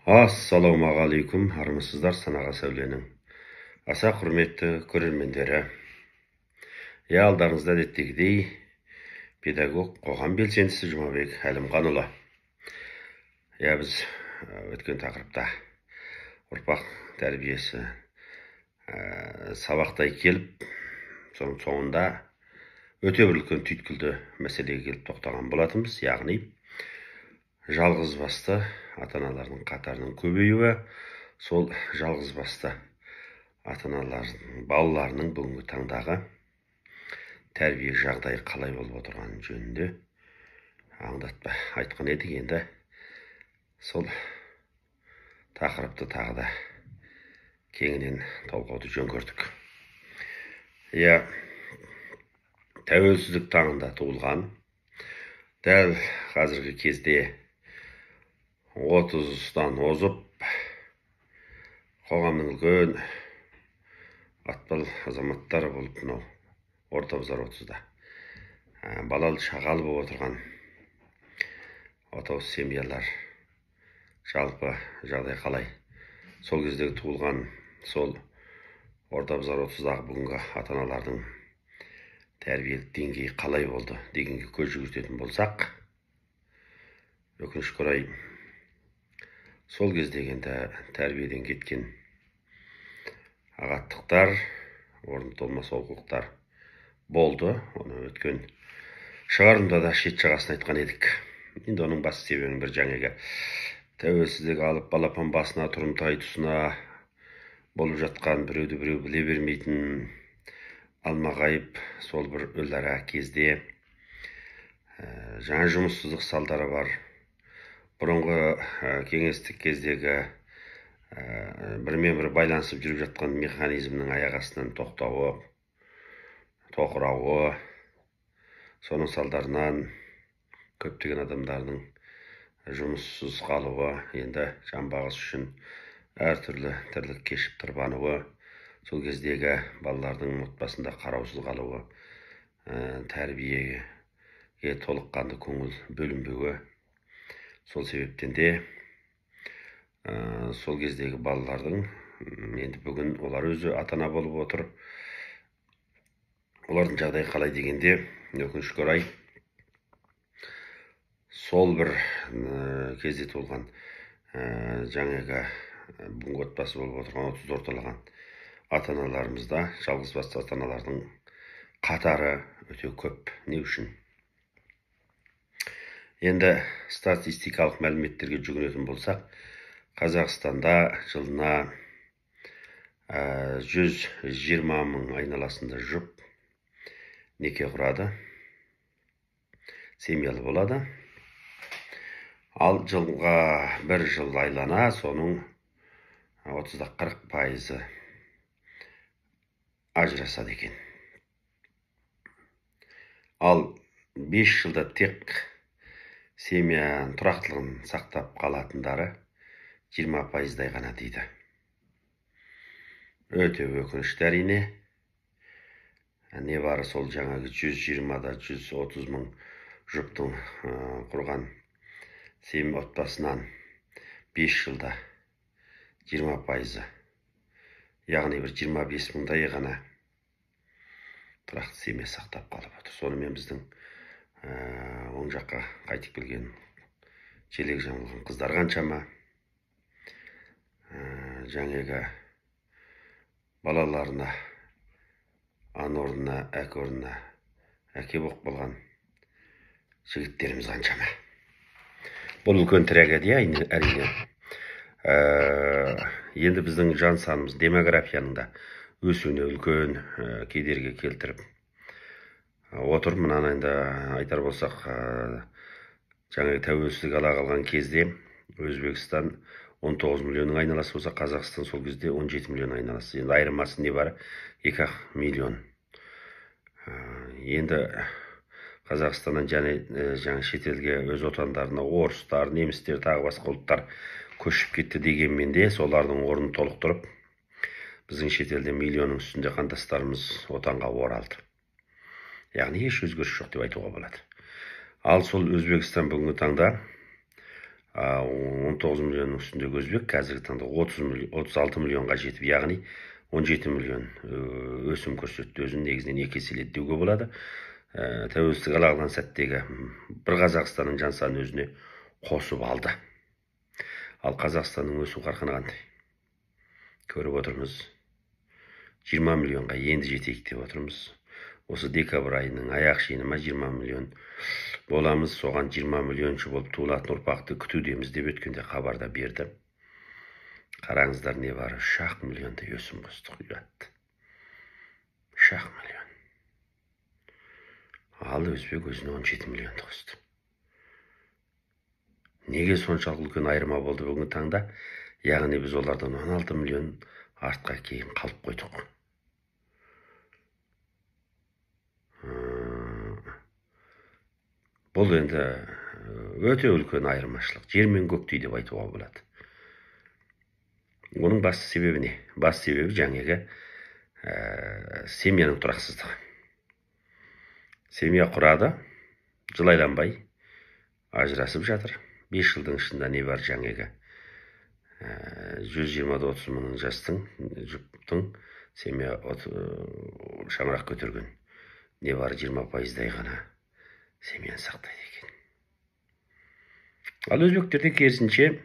Ассалаумағалейкум, армысыздар, Санаға Сәуленің аса құрметті көрермендері. Иә, алдарыңызда әдеттегідей педагог, қоғам белсендісі Жұмабек Әлімқанұлы. Иә, біз өткен тақырыпта ұрпақ тәрбиесі сабақтай келіп, соның соңында өте бір үлкен түйткілді мәселеге келіп тоқтаған болатынбыз, яғни жалғыз басты ата-аналардың қатарының көбеюі, сол жалғыз басты ата-аналардың балаларының бүгінгі таңдағы тәрбие жағдайы қалай болып отырғаны жөнінде аңдатпа айтқан едік. Енді сол тақырыпты тағы да кеңінен талқылауды жөн көрдік. Иә, тәуелсіздік таңында туылған, дәл қазіргі кезде 30-дан озып, қоғамның үлкен атпал азаматтары болып, мынау орта бұзар 30-да балалы шағалы болып отырған отау семьялар, жалпы жағдай қалай? Сол кездегі туылған, сол орта бұзар 30-дағы бүгінгі ата-аналардың тәрбиелік деңгейі қалай болды дегенге көз жүгіртетін болсақ, өкінішке орай, сол кездегі енді тәрбиеден кеткен ағаттықтар, орны толмас олқылықтар болды. Оны өткен шығарымда да шет жағасын айтқан едік. Енді оның басты себебінің бір жаңағы тәуелсіздік алып балапан басына, тұрымтай тұсына болып жатқан, біреуді біреу біле бермейтін алмағайып сол бір өлара кезде жаңа жұмыссыздық салдары бар. Бұрынғы кеңестік кездегі бірімен бірі байланысып жүріп жатқан механизмнің аяқ астынан тоқтауы, тоқырауы, соның салдарынан көптеген адамдардың жұмыссыз қалуы, енді жан бағысы үшін әртүрлі тірлік кешіп тырбануы, сол кездегі балалардың отбасында қараусыз қалуы, тәрбиеге толыққанды көңіл бөлінбеуі, сол себептен де сол кездегі балалардың енді бүгін олар өзі ата-ана болып отыр. Олардың жағдайы қалай дегенде, өкінішке орай, сол бір кезде туылған жаңағы бүгінгі отбасы болып отырған 30 орталаған ата-аналарымызда жалғыз басты ата-аналардың қатары өте көп. Не үшін? Енді статистикалық мәліметтерге жүгінетін болсақ, Қазақстанда жылына 120 мың айналасында жұп неке құрады, семьялы болады. Ал жылға бір жыл айлана соның 30-40% ажырасады екен. Ал 5 жылда тек семьяның тұрақтылығын сақтап қалатындары 20%-дай ғана дейді. Өте өкінішті әрине. Не бары сол жаңағы 120-да 130 мың жұптың құрған семья отбасынан 5 жылда 20%, яғни бір 25 мыңдай ғана тұрақты семья сақтап қалып отыр. Сонымен біздің оң жаққа қайтып келген желек жамылған қыздар қаншама, жаңағы балаларына ана орнына, әке орнына әке болып қалған жігіттеріміз қаншама. Бұл үлкен трагедия әрине. Енді біздің жан санымыз демографияның да өсуіне үлкен кедергі келтіріп отыр. Мынаны енді айтар болсақ, жаңағы тәуелсіздік ала қалған кезде Өзбекстан 19 миллионның айналасы болса, Қазақстан сол кезде 17 миллион айналасы. Енді айырмасы не бар? 2 миллион. Енді Қазақстаннан және жаңа шетелге өз отандарына орыстар, немістер, тағы басқа ұлттар көшіп кетті дегенмен де, солардың орнын толықтырып, біздің шетелде миллионның үстінде қандастарымыз отанға оралды. Яғни еш өзгеріс жоқ деп айтуға болады. Ал сол Өзбекстан бүгінгі таңда 19 миллионның үстіндегі өзбек қазіргі таңда 36 миллионға жетіп, яғни 17 миллион өсім көрсетті. Өзін негізінен екі еселеді деуге болады. Тәуелсіздік алған сәттегі бір Қазақстанның жан санын өзіне қосып алды. Ал Қазақстанның өсу қарқыны қандай? Көріп отырмыз. 20 миллионға енді жетейік деп отырмыз. Осы декабрь айының аяқ шені 20 миллион боламыз. Соған 20 миллионшы болып туылатын ұрпақты күтудеміз деп өткенде хабарда берді. Қараңыздар, не бар, 3 миллиондай өсім қостық, ұят. 3 миллион. Ал өзбек өзіне 17 миллионды қосты. Неге соншалық үлкен айырма болды бүгінгі таңда? Яғни біз олардан 16 миллион артқа кейін қалып қойдық. Бұл енді өте үлкен айырмашылық. Жер мен көктей деп айтуға болады. Оның басты себебі не? Басты себебі жаңағы семьяның тұрақсыздығы. Семья құрады, жыл айланбай ажырасып жатыр. 5 жылдың ішінде не бар жаңағы 120-30 мың жастың, жұптың семья шаңырақ көтерген. Не бар 20%-дай ғана семьяны сақтайды екен. Ал өзбектерде керісінше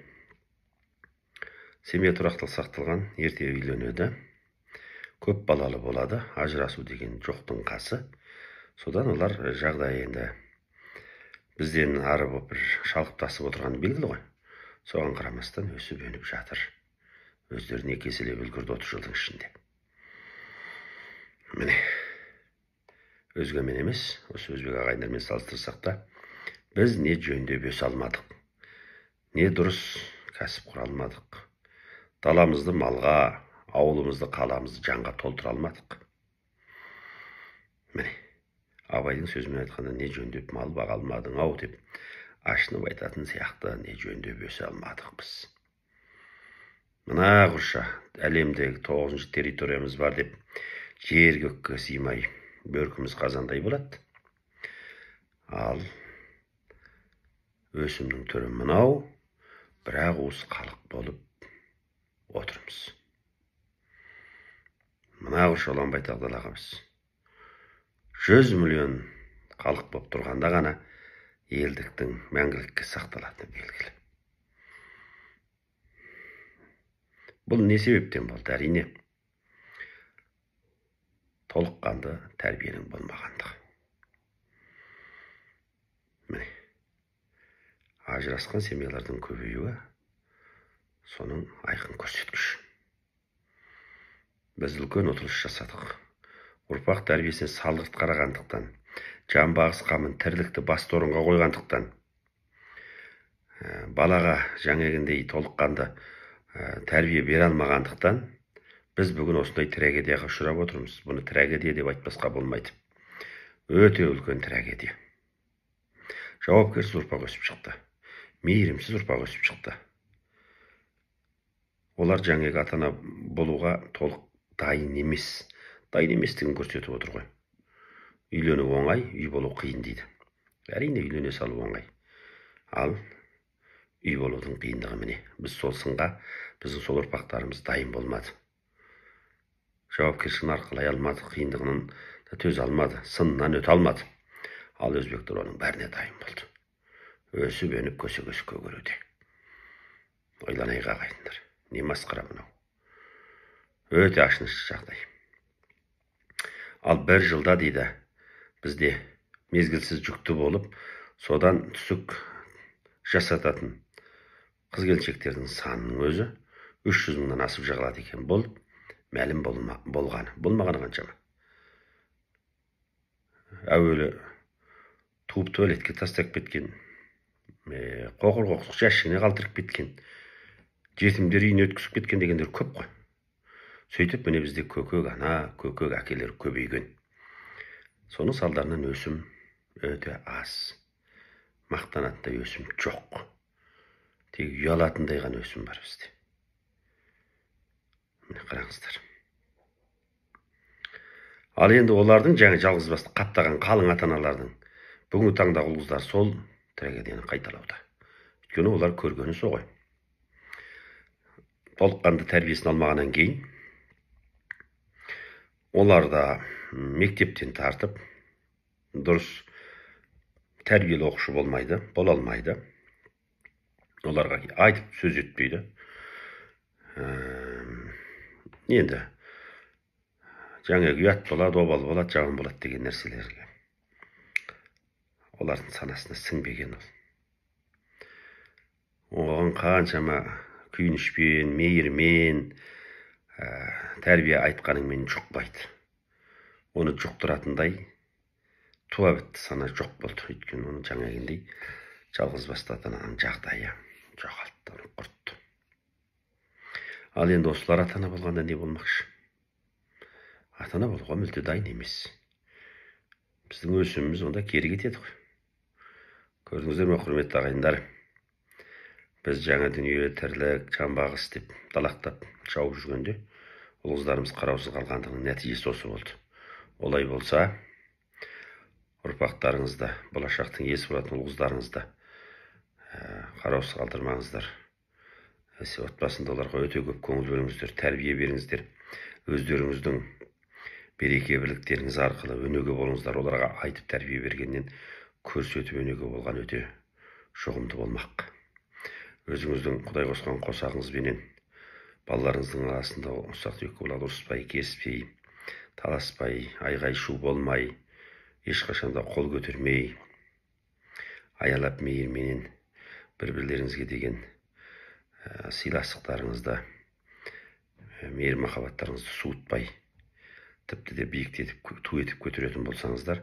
семья тұрақтылық сақталған, ерте үйленеді, көп балалы болады, ажырасу деген жоқтың қасы. Содан олар жағдай енді бізден ары болып бір шалқып тасып отырғаны белгілі ғой. Соған қарамастан өсіп өніп жатыр. Өздеріне екі еселеп үлгерді 30 жылдың ішінде. Міне, өзгемен емес, осы өзбек ағайындармен салыстырсақ та, біз не жөндеп өсе алмадық, не дұрыс кәсіп құра алмадық. Даламызды малға, ауылымызды, қаламызды жанға толтыра алмадық. Міне, Абайдың сөзімен айтқанда, не жөндеп мал баға алмадың ау деп ашынып айтатын сияқты, не жөндеп өсе алмадық біз. Мына құрша әлемдегі 9-шы территориямыз бар деп жер көкке сыймай бөркіміз қазандай болады. Ал өсімнің түрі мынау, бірақ уыс халық болып отырмыз. Мына құрша ұлан байтақ далаға біз 100 миллион халық болып тұрғанда ғана елдіктің мәңгілікке сақталатыны белгілі. Бұл не себептен болды? Әрине, толыққанды тәрбиенің болмағандығы. Міне, ажырасқан семьялардың көбеюі соның айқын көрсеткіші. Біз үлкен ұтылыс жасадық. Ұрпақ тәрбиесіне салғырт қарағандықтан, жан бағыс қамын тірлікті басты орынға қойғандықтан, балаға жаңағындай толыққанды тәрбие бере алмағандықтан, біз бүгін осындай трагедияға ұшырап отырмыз. Бұны трагедия деп айтпасқа болмайды. Өте үлкен трагедия. Жауапкерсіз ұрпақ өсіп шықты. Мейірімсіз ұрпақ өсіп шықты. Олар жаңағы ата-ана болуға толық дайын емес. Дайын еместігін көрсетіп отыр ғой. Үйлену оңай, үй болу қиын дейді. Әрине, үйлене салу оңай. Ал үй болудың қиындығы міне. Біз сол сынға, біздің сол ұрпақтарымыз дайын болмады. Жауапкершілігін арқалай алмады, қиындығынан да төзе алмады, сыннан өте алмады. Ал өзбектер оның бәріне дайын болды. Өсіп өніп көсе-көсе көгеруде. Ойланайық ағайындар, не масқара мынау. Өте ашынышты жағдай. Ал бір жылда дейді, бізде мезгілсіз жүкті болып, содан түсік жасататын қыз келіншектердің санының өзі 300 мыңнан асып жығылады екен. Бұл мәлім болғаны. Болмағаны қаншама. Әуелі туып туалетке тастап кеткен, қоқыр қоқсық жәшігіне қалдырып кеткен, жетімдер үйіне өткізіп кеткен дегендер көп қой. Сөйтіп міне бізде көкек ана, көкек әкелер көбейген. Соның салдарынан өсім өте аз. Мақтанатындай өсім жоқ. Тек ұялатындай ғана өсім бар бізде. Міне қараңыздар. Ал енді олардың жаңа жалғыз басты қаптаған қалың ата-аналардың бүгінгі таңдағы ұл қыздар сол трагедияны қайталауда. Өйткені олар көргені сол ғой. Толыққанды тәрбиесін алмағаннан кейін олар да мектептен тартып дұрыс тәрбиелі оқушы болмайды, бола алмайды. Оларға айтып сөз өтпейді. Енді жаңағы ұят болады, обал болады, жаман болады деген нәрселерге олардың санасына сіңбеген ол. Оған қаншама күйінішпен, мейірмен, тәрбие айтқаныңмен жұқпайды. Оны жұқтыратындай туа бітті сана жоқ болды. Өйткені оның жаңағындай жалғыз басты ата-ананың жағдайы жоғалтты, оны құртты. Ал енді осылар ата-ана болғанда не болмақшы? Ата-ана болуға мүлде дайын емес. Біздің өсіміміз онда кері кетеді ғой. Көрдіңіздер ме, құрметті ағайындар? Біз жаңа дүние, тірлік, жан бағыс деп далақтап шауып жүргенде ұл қыздарымыз қараусыз қалғандығының нәтижесі осы болды. Олай болса, ұрпақтарыңызда, болашақтың иесі болатын ұл қыздарыңызда қараусыз қалдырмаңыздар. Отбасында оларға өте көп көңіл бөліңіздер, тәрбие беріңіздер. Өздеріңіздің береке бірліктеріңіз арқылы өнеге болыңыздар. Оларға айтып тәрбие бергеннен көрсетіп өнеге болған өте жұғымды болмақ. Өзіңіздің Құдай қосқан қосағыңызбенен балаларыңыздың арасында ұсақ-түйек болады, ұрыспай, керіспей, таласпай, айғай-шу болмай, ешқашан да қол көтермей, аялап мейірменен бір-бірлеріңізге деген сыйластықтарыңызды, мейір махаббаттарыңызды суытпай, тіпті де биіктетіп, ту етіп көтеретін болсаңыздар,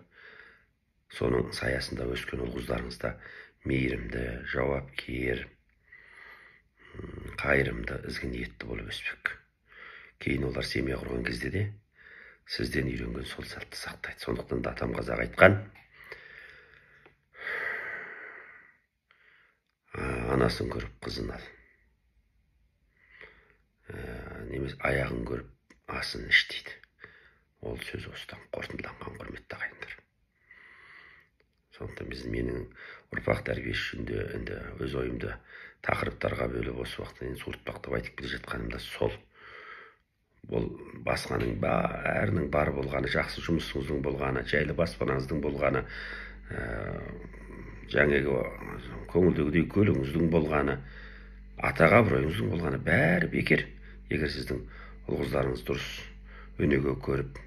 соның саясында өскен ұл қыздарыңыз да мейірімді, жауапкер, қайырымды, ізгі ниетті болып өспек. Кейін олар семья құрған кезде де сізден үйренген сол салтты сақтайды. Сондықтан да атам қазақ айтқан, анасын көріп қызын ал, немесе аяғын көріп асын іш дейді. Ол сөз осыдан қорытындыланған, құрметті ағайындар. Сондықтан біз менің ұрпақ тәрбиесі үшін де енді өз ойымды тақырыптарға бөліп осы уақытта енді суыртпақтап айтып келе жатқаным да сол. Бұл басқаның бәрінің бар болғаны, жақсы жұмысыңыздың болғаны, жайлы баспанаңыздың болғаны, жаңағы көңілдегідей көлігіңіздің болғаны, атаға абыройыңыздың болғаны бәрі бекер. Егер сіздің ұл қыздарыңыз дұрыс өнеге көріп,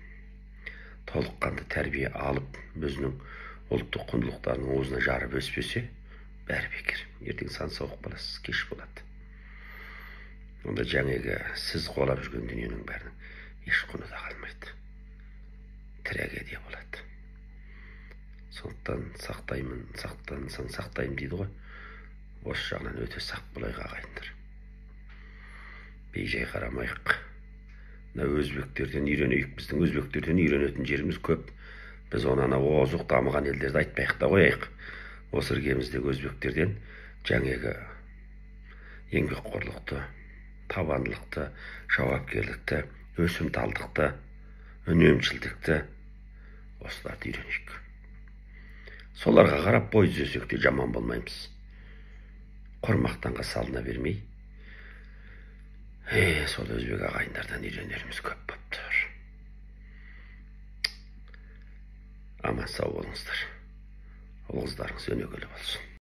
толыққанды тәрбие алып, өзінің ұлттық құндылықтарының уызына жарып өспесе, бәрі бекер. Ертең сан соғып қаласыз, кеш болады. Онда жаңағы сіз қуалап жүрген дүниенің бәрінің еш құны да қалмайды. Трагедия болады. Сондықтан сақтаймын, сақтансаң сақтаймын дейді ғой. Осы жағынан өте сақ болайық, ағайындар. Бейжай қарамайық. Мына өзбектерден үйренейік. Біздің өзбектерден үйренетін жеріміз көп. Біз оны ана озық дамыған елдерді айтпайық та қояйық. Осы іргеміздегі өзбектерден жаңағы еңбекқорлықты, табандылықты, жауапкерлікті, өсімталдықты, үнемшілдікті, осыларды үйренейік. Соларға қарап бой түзесек те жаман болмаймыз. Құр мақтанға салына бермей, сол өзбек ағайындардан үйренеріміз көп болып тұр. Аман сау болыңыздар. Ұл қыздарыңыз өнегелі болсын.